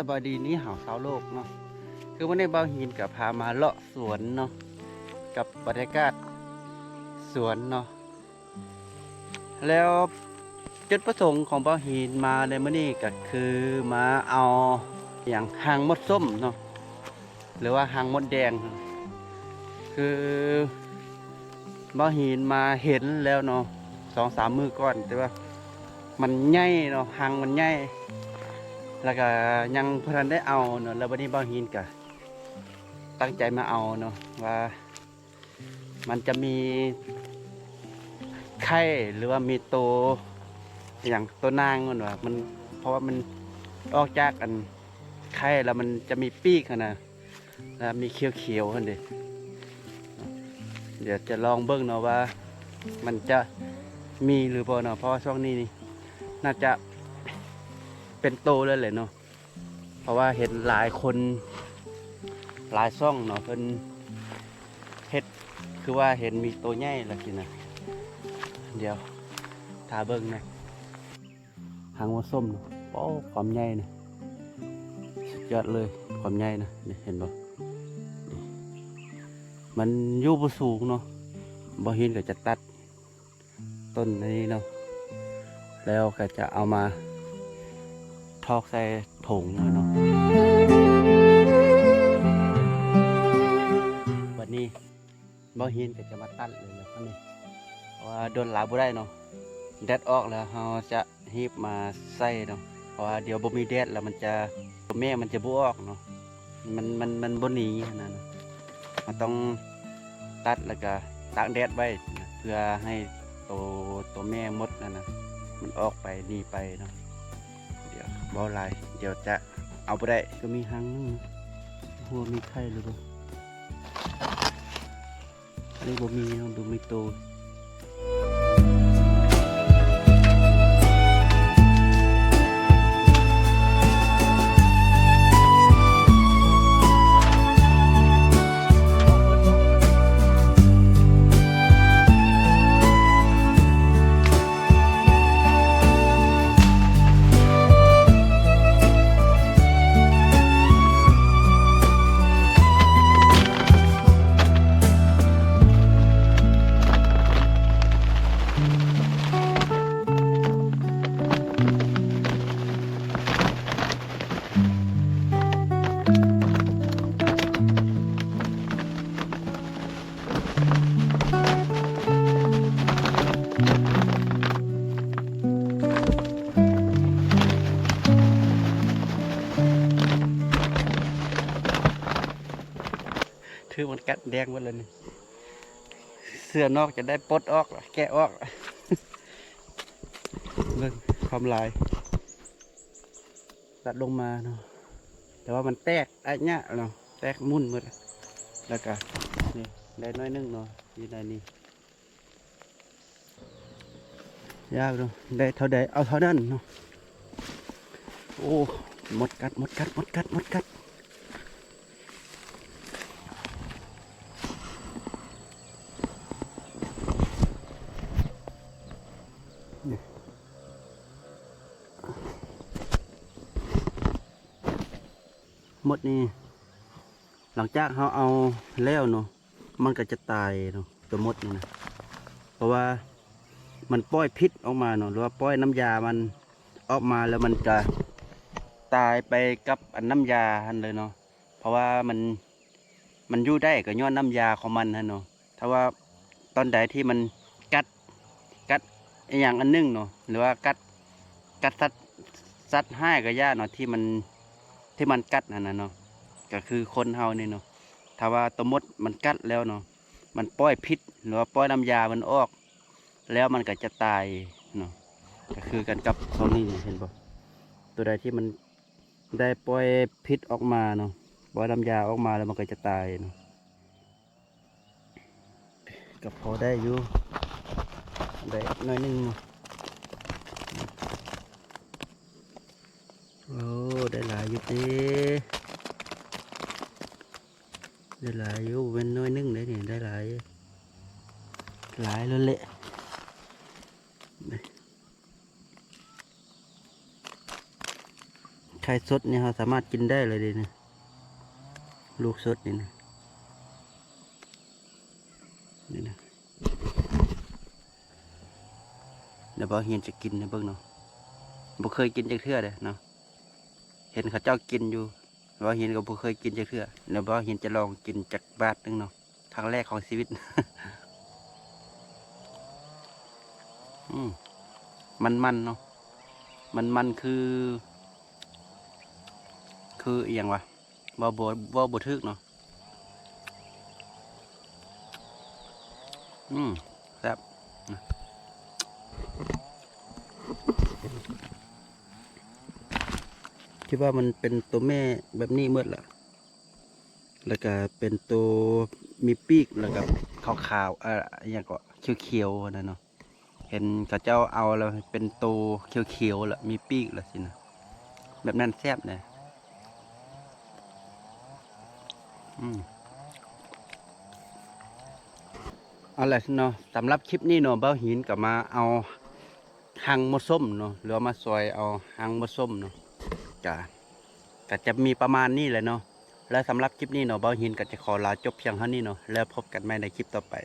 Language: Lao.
ສະບາຍດີນີ້ເຮົາຊາວໂລກເນາະ ຄືມື້ນີ້ບ່າວຫີນກໍພາມາເລາະສວນເນາະ ກັບບັນຍາກາດສວນເນາະ. ແລ້ວຈຸດປະສົງຂອງບ່າວຫີນມາໃນມື້ນີ້ກໍຄືມາເອົາຫຍັງ ຮັງມົດສົ້ມເນາະ ຫຼືວ່າຮັງມົດແດງ. ຄືບ່າວຫີນມາເຫັນແລ້ວເນາະ ສອງສາມມື້ກ່ອນ ແຕ່ວ່າມັນໃຫຍ່ເນາະ ຮັງມັນໃຫຍ່ ແລ້ວກໍຍັງບໍ່ທັນໄດ້ເອົາເນາະ. ແລ້ວບັດນີ້ບ່າວຫີນກໍຕັ້ງໃຈມາເອົາເນາະ ວ່າມັນຈະມີໄຂ່ ຫຼືວ່າມີໂຕຫຍັງ ໂຕນາງມັນວ່າ ມັນ ເພາະວ່າມັນອອກຈາກອັນໄຂ່ແລ້ວ ມັນຈະມີປີກຫັ້ນນະ ແລ້ວມີຂຽວໆຫັ້ນເດ. ດຽວຈະລອງເບິ່ງເນາະວ່າມັນຈະມີຫຼືບໍ່ເນາະ ເພາະວ່າຊ່ວງນີ້ນີ້ໜ້າຈະເປັນໂຕແລ້ວແຫຼະເນາະ ເພາະວ່າເຫັນຫຼາຍຄົນ ຫຼາຍຊ່ອງເນາະ ເພິ່ນເຮັດຄືວ່າເຫັນມີໂຕໃຫຍ່ລະຊີ້ນະ. ດຽວຖ້າເບິ່ງນະ. ຮັງມົດສົ້ມເນາະ ໂອ້ ຄວາມໃຫຍ່ນະ ສຸດຍອດເລີຍ ຄວາມໃຫຍ່ນະ ນີ້ເຫັນບໍ່ ນີ້ ມັນຢູ່ບໍ່ສູງເນາະ. ບ່າວຫີນກໍຈະຕັດຕົ້ນອັນນີ້ເນາະ ແລ້ວກໍຈະເອົາມາຖອກໃສ່ຖົງເນາະ. ບັດນີ້ ບ່າວຫີນກໍຈະມາຕັດເລີຍນະ ອັນນີ້ ເພາະວ່າດົນຫຼາຍບໍ່ໄດ້ເນາະ ແດດອອກແລ້ວເຮົາຈະຮີບມາໃສ່ເນາະ ເພາະວ່າດຽວບໍ່ມີແດດແລ້ວມັນຈະ ໂຕແມ່ມັນຈະບໍ່ອອກເນາະ ມັນ ມັນ ມັນບໍ່ໜີຫັ້ນນະ. ເຮົາຕ້ອງຕັດແລ້ວກໍຕາກແດດໄວ້ນະ ເພື່ອໃຫ້ໂຕ ໂຕແມ່ມົດຫັ້ນນະ ມັນອອກໄປ ໜີໄປເນາະ. ດຽວເວົ້າຫຼາຍ ດຽວຈະເອົາບໍ່ໄດ້. ກໍມີຮັງໜຶ່ງ ບໍ່ຮູ້ວ່າມີໄຂ່ຫຼືບໍ່. ອັນນີ້ບໍ່ມີເນາະ ບໍ່ມີໂຕ. ຖືກມັນກັດແດງໝົດແລ້ວນີ້ ເສື້ອນອກຈະໄດ້ປົດອອກ ແກະອອກ. ເບິ່ງຄວາມຫຼາຍ ຕັດລົງມາເນາະ ແຕ່ວ່າມັນແຕກອາຍະເນາະ ແຕກໝຸ່ນໝົດ. ແລ້ວກະນີ້ໄດ້ໜ້ອຍໜຶ່ງເນາະ ຢູ່ໃນນີ້ ຍາກເນາະ ໄດ້ເທົ່າໃດເອົາເທົ່ານັ້ນເນາະ. ໂອ້ ມົດກັດ ມົດກັດ ມົດກັດ ມົດກັດ. ມົດນີ້ ຫຼັງຈາກເຮົາເອົາແລ້ວເນາະ ມັນກໍຈະຕາຍເນາະ ຕົວມົດນີ້ນະ ເພາະວ່າມັນປ່ອຍພິດອອກມາເນາະ ຫຼືວ່າປ່ອຍນ້ຳຢາມັນອອກມາ ແລ້ວມັນກະຕາຍໄປກັບອັນນ້ຳຢາຫັ້ນເລີຍເນາະ. ເພາະວ່າມັນ ມັນຢູ່ໄດ້ກໍຍ້ອນນ້ຳຢາຂອງມັນຫັ້ນເນາະ. ຖ້າວ່າຕອນໃດທີ່ມັນກັດ ກັດອີ່ຫຍັງອັນໜຶ່ງເນາະ ຫຼືວ່າກັດ ກັດສັດ ສັດຮ້າຍກໍຢ່າເນາະ ທີ່ມັນ ທີ່ມັນກັດຫັ້ນນະເນາະ ກໍຄືຄົນເຮົານີ້ເນາະ. ຖ້າວ່າຕົວມົດມັນກັດແລ້ວເນາະ ມັນປ່ອຍພິດ ຫຼືວ່າປ່ອຍນ້ຳຢາມັນອອກ ແລ້ວມັນກໍຈະຕາຍເນາະ. ກໍຄືກັນກັບຊ່ວງນີ້ນີ້ ເຫັນບໍ່? ຕົວໃດທີ່ມັນໄດ້ປ່ອຍພິດອອກມາເນາະ ປ່ອຍນ້ຳຢາອອກມາແລ້ວມັນກໍຈະຕາຍເນາະ. ກໍພໍໄດ້ຢູ່ ໄດ້ໜ້ອຍໜຶ່ງເນາະ. ໂອ້ ໄດ້ຫຼາຍຢູ່ຕິ ໄດ້ຫຼາຍຢູ່ ບໍ່ແມ່ນໜ້ອຍໜຶ່ງເດ້ນີ້ ໄດ້ຫຼາຍ ຫຼາຍໂລດແຫຼະ. ໄ ໄຂ່ສົດນີ້ເຮົາສາມາດກິນໄດ້ເລີຍເດ້ນີ້ ລູກສົດນີ້ນະ ນີ້ນະ ດຽວບ່າວຫີນຈະກິນໃຫ້ເບິ່ງເນາະ ບໍ່ເຄີຍກິນຈັກເທື່ອເດ້ເນາະ ເຫັນເຂົາເຈົ້າກິນຢູ່ ບ່າວຫີນກໍບໍ່ເຄີຍກິນຈັກເທື່ອ ດຽວບ່າວຫີນຈະລອງກິນຈັກບາດໜຶ່ງເນາະ ຄັ້ງແລກຂອງຊີວິດ ອືມ ມັນໆເນາະ ມັນໆ ຄື ຄືອີ່ຫຍັງວະ ເວົ້າບໍ່ ເວົ້າບໍ່ຖືກເນາະ ອືມ ແຊບ ຄິດວ່າມັນເປັນໂຕແມ່ແບບນີ້ໝົດລະ ແລ້ວກະເປັນໂຕມີປີກ ແລ້ວກະຂາວໆ ເອີ ອີ່ຫຍັງເກາະ ຂຽວໆ ຫັ້ນນະເນາະ ເຫັນເຂົາເຈົ້າເອົາແລ້ວເປັນໂຕຂຽວໆ ແລ້ວມີປີກແລ້ວຊີ້ນະ ແບບນັ້ນແຊບເດ້ ອືມ ເອົາລະເນາະ ສຳລັບຄລິບນີ້ເນາະ ບ່າວຫີນກໍມາເອົາຮັງມາສົ້ມເນາະ ຫຼືວ່າມາຊອຍເອົາຮັງມາສົ້ມເນາະ ກະ ກະຈະມີປະມານນີ້ແຫຼະເນາະ ແລະ ສຳລັບຄລິບນີ້ເນາະ ບ່າວຫີນກໍຈະຂໍລາຈົບພຽງເທົ່ານີ້ເນາະ ແລ້ວພົບກັນໃໝ່ໃນຄລິບຕໍ່ໄປ.